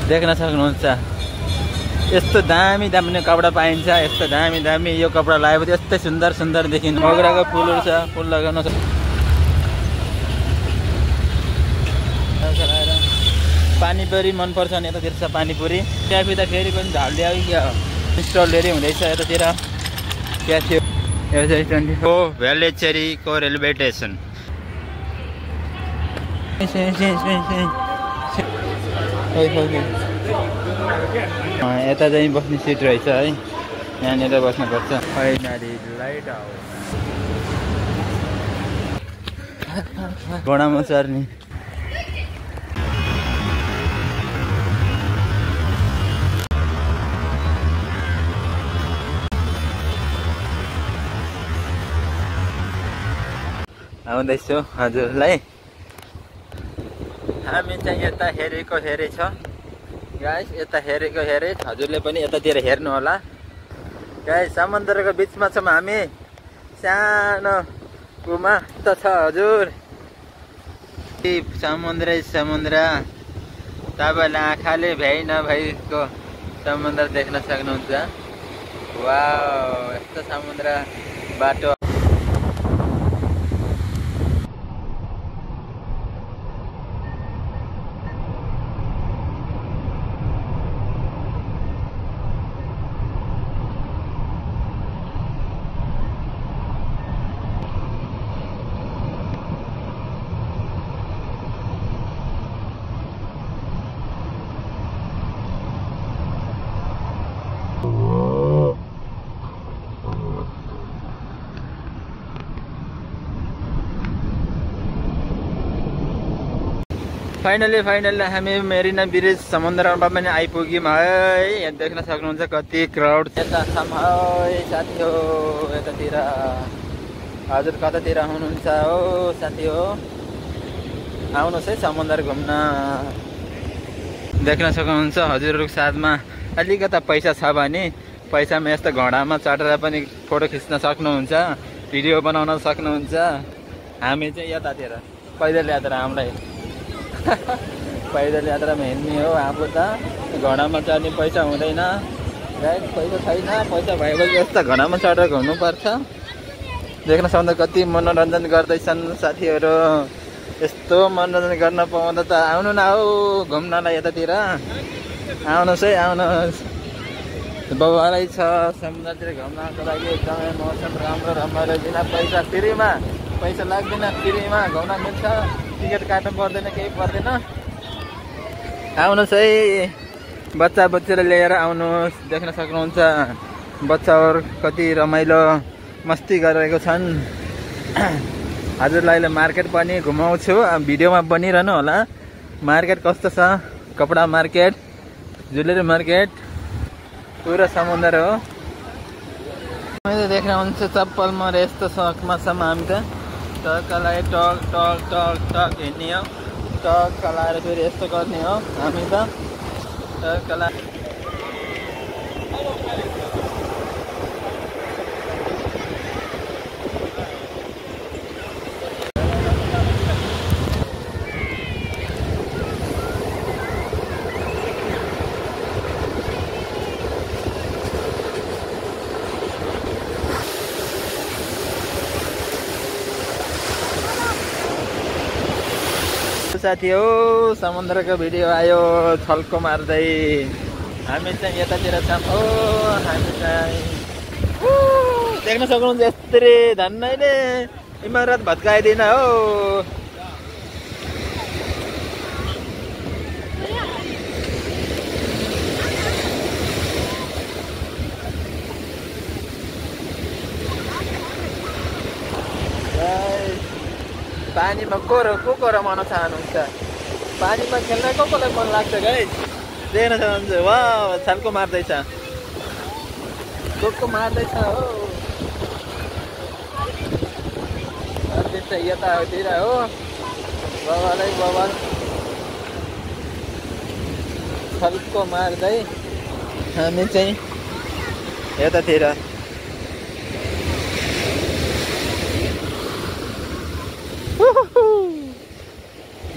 देख्न सक्नुहुन्छ यस्तो दामी दामी कपडा पाइन्छ। यस्तो दामी दामी यो कपडा लगाएपछि यस्तै सुन्दर सुन्दर देखिन्छ। मोगराको फुलहरू छ, फुल लगाउन पानीपुरी मनपर्छ नि यतातिर छ पानीपुरी। ट्याफी त फेरि पनि झाल्दै आयो क्या स्टलहरू हुँदैछ यतातिर। क्या थियो हो भेलेचेरीको रेलवे स्टेसन। यता चाहिँ बस्ने सिट रहेछ है, यहाँनिर बस्नुपर्छ। फाइनली लाइट हाउस घोडामा चढ्ने। आउँदैछु हजुरलाई। हामी चाहिँ यता हेरेको हेरेछ गाइस, यता हेरेको हेरे। हजुरले पनि यतातिर हेर्नु होला गाइस। समुद्रको बिचमा छौँ हामी, सानो कुमा त छ हजुर। समुद्रै समुद्र, तपाईँले आँखाले भ्याइ नभएको समुद्र देख्न सक्नुहुन्छ। वाउ यस्तो समुद्र बाटो। फाइनली हामी मेरिना ब्रिज समुद्रमा पनि आइपुग्यौँ है। यहाँ देख्न सक्नुहुन्छ कति क्राउड। यता छौँ है साथी हो यतातिर। हजुर कतातिर हुनुहुन्छ हो साथी हो, आउनुहोस् है समुद्र घुम्न। देख्न सक्नुहुन्छ हजुरहरूको साथमा अलिकता पैसा छ भने पैसामा यस्तो घोडामा चढेर पनि फोटो खिच्न सक्नुहुन्छ, भिडियो बनाउन सक्नुहुन्छ। हामी चाहिँ यतातिर पैदल यात्रा, हामीलाई पैदल यात्रामा हिँड्ने हो। आफू त घोडामा चढ्ने पैसा हुँदैन गाइस, पैसा छैन। पैसा भएपछि यस्तो घोडामा चढेर घुम्नुपर्छ। देख्न सक्दा कति मनोरञ्जन गर्दैछन् साथीहरू। यस्तो मनोरञ्जन गर्न पाउँदा त आउनु न हौ घुम्नलाई यतातिर। आउनुहोस् है आउनुहोस्, बबालाई छ समुद्रतिर घुम्नको लागि। एकदमै मौसम राम्रो रमाइलो, बिना पैसा फ्रीमा, पैसा लाग्दैन, फ्रीमा घुम्न मिल्छ। टिकट काट्नु पर्दैन, केही पर्दैन। आउनुहोस् है बच्चा बच्चीलाई लिएर आउनुहोस्। देख्न सक्नुहुन्छ बच्चाहरू कति रमाइलो मस्ती गरिरहेको छन्। हजुरलाई मार्केट पनि घुमाउँछु, भिडियोमा बनिरहनु होला। मार्केट कस्तो छ, कपडा मार्केट, ज्वेलरी मार्केट, पुरा समुद्र हो। देख्न हुन्छ चप्पलमा यस्तो सकमा छौँ हामी त। टक्कलाई टक टक टक टक हिँड्ने हो, टक्क लाएर फेरि यस्तो गर्ने हो हामी त। टक्क ला साथी हो समुद्रको भिडियो आयो छल्को मार्दै। हामी चाहिँ यतातिर छौँ हो। हामी चाहिँ देख्न सक्नुहुन्छ यस्तै धन्नैले इमारत भत्काइदिन हो। पानीमा को रमाउन चाहनुहुन्छ? पानीमा खेल्न कसलाई मन लाग्छ गाइस? देख्न सक्नुहुन्छ वाह छल्को मार्दैछ, को मार्दैछ हो। यतातिर हो बाबालाई, बाबा छल्को मार्दै हामी चाहिँ यतातिर।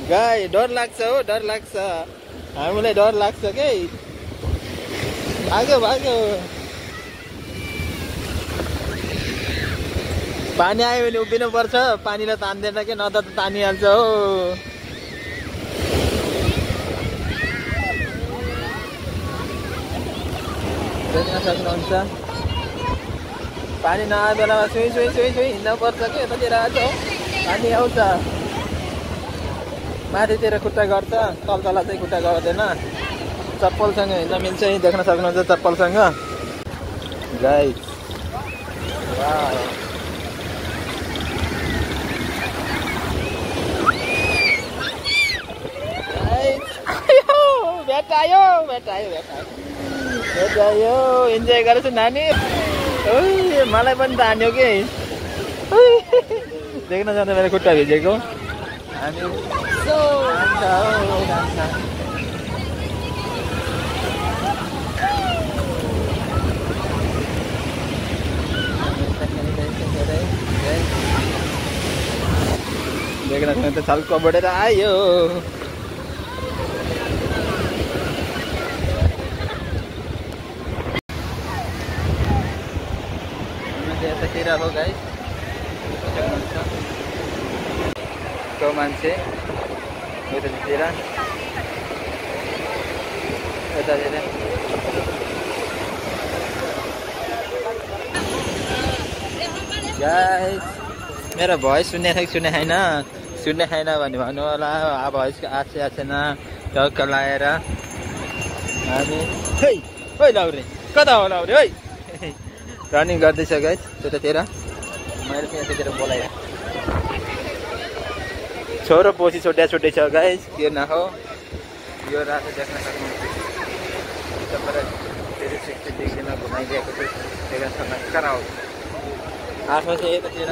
गाई डर लाग्छ हो, डर लाग्छ। हामीलाई डर लाग्छ के भाग्यो भाग्यो पानी आयो भने उभिनु पर्छ पानीले तान्दैन के नत्र त तानिहाल्छ हो देख्न सक्नुहुन्छ पानी नआए बेलामा सुई सुई सुई सुई हिँड्न पर्छ के यतातिर आज पानी आउँछ माथितिर खुट्टा गर्छ तल चाहिँ खुट्टा गर्दैन चप्पलसँग हिँड्न मिल्छ देख्न सक्नुहुन्छ चप्पलसँग गाइस वाउ भेटायो इन्जोय गरेछु नानी मलाई पनि तान्यो के देख्न सक्छ मेरो खुट्टा भिजेको हामी देख्न सक्नुहुन्छ छल्को बढेर आयो यतातिर हो गाइस को मान्छे यतातिर गाइस मेरो भोइस सुन्ने छैन भने भन्नु होला भोइसको आछेन टक्क लाएर हामी लाउरे कता हो लाउरे है रनिङ गर्दैछ गाइस त्यतातिर मैले चाहिँ यतातिर बोलाएँ छोरो पछि छोटे छ गाइस के न हो यो रातो देख्न सक्नुहुन्छ फेरि 60 डिग्रीमा घुमाइदिएको छु देख्न सक्नुहुन्छ कराउ आफ्नो चाहिँ यतातिर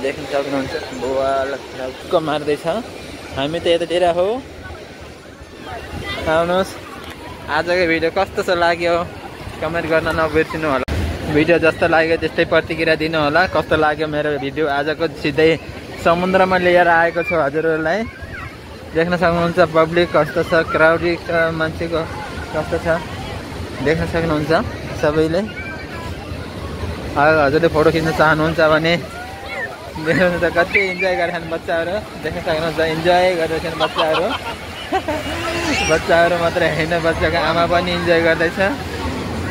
देख्न सक्नुहुन्छ बुवालाई मार्दैछ हामी त यतातिर हो आउनुहोस् आजको भिडियो कस्तो छ लाग्यो कमेन्ट गर्न नबिर्सिनु होला भिडियो जस्तो लाग्यो त्यस्तै प्रतिक्रिया दिनु होला कस्तो लाग्यो मेरो भिडियो आजको सिधै समुद्रमा लिएर आएको छु हजुरहरूलाई देख्न सक्नुहुन्छ पब्लिक कस्तो छ क्राउडी मान्छेको कस्तो छ देख्न सक्नुहुन्छ सबैले हजुरले फोटो खिच्न चाहनुहुन्छ भने देख्नुहुन्छ कति इन्जोय गरेछन् बच्चाहरू देख्न सक्नुहुन्छ इन्जोय गरेछन् बच्चाहरू मात्रै होइन बच्चाको आमा पनि इन्जोय गर्दैछ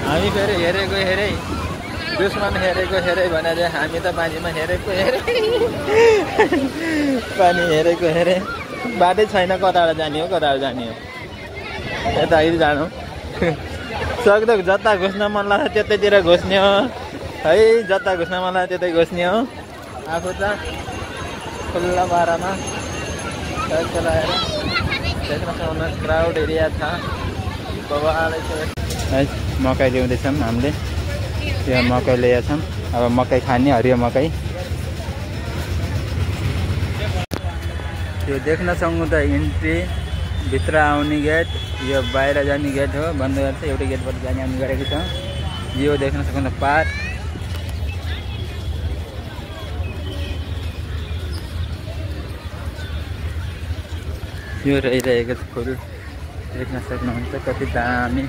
हामी फेरि हेरै दुश्मन हेरेको भनेर हामी त पानीमा हेरेको बाटै छैन कताबाट जाने हो यता अहिले जानु सक्दो जता घुस्न मन लाग्छ त्यतैतिर घुस्ने हो है जता घुस्न मन लाग्छ त्यतै घुस्ने हो आफू त खुल्ला बारामा चलाएर देख्न सक्नुहुन्छ क्राउड एरिया छ बबाले है मकै ल्याउँदैछौँ हामीले यो मकै ल्याएका छौँ अब मकै खाने हरियो मकै यो देख्न सक्नुहुन्छ इन्ट्री भित्र आउने गेट यो बाहिर जाने गेट हो बन्द गर्छ एउटै गेटबाट जाने आउने गरेको छ यो देख्न सक्नुहुन्छ पार्क यो रहिरहेको छ फुल देख्न सक्नुहुन्छ कति दामी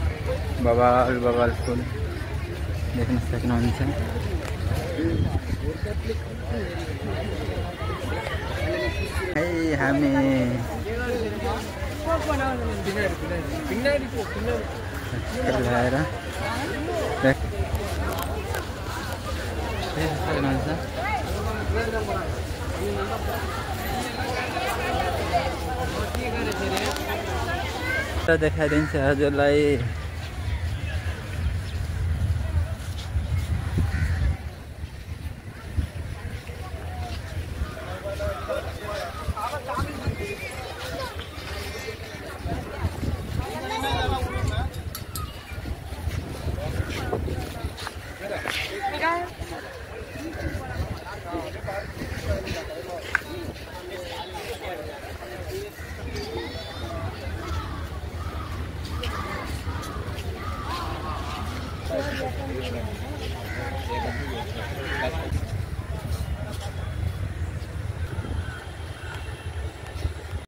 बबाल फुल देख्न सक्नुहुन्छ है हामी ल्याएर देखाइदिन्छ हजुरलाई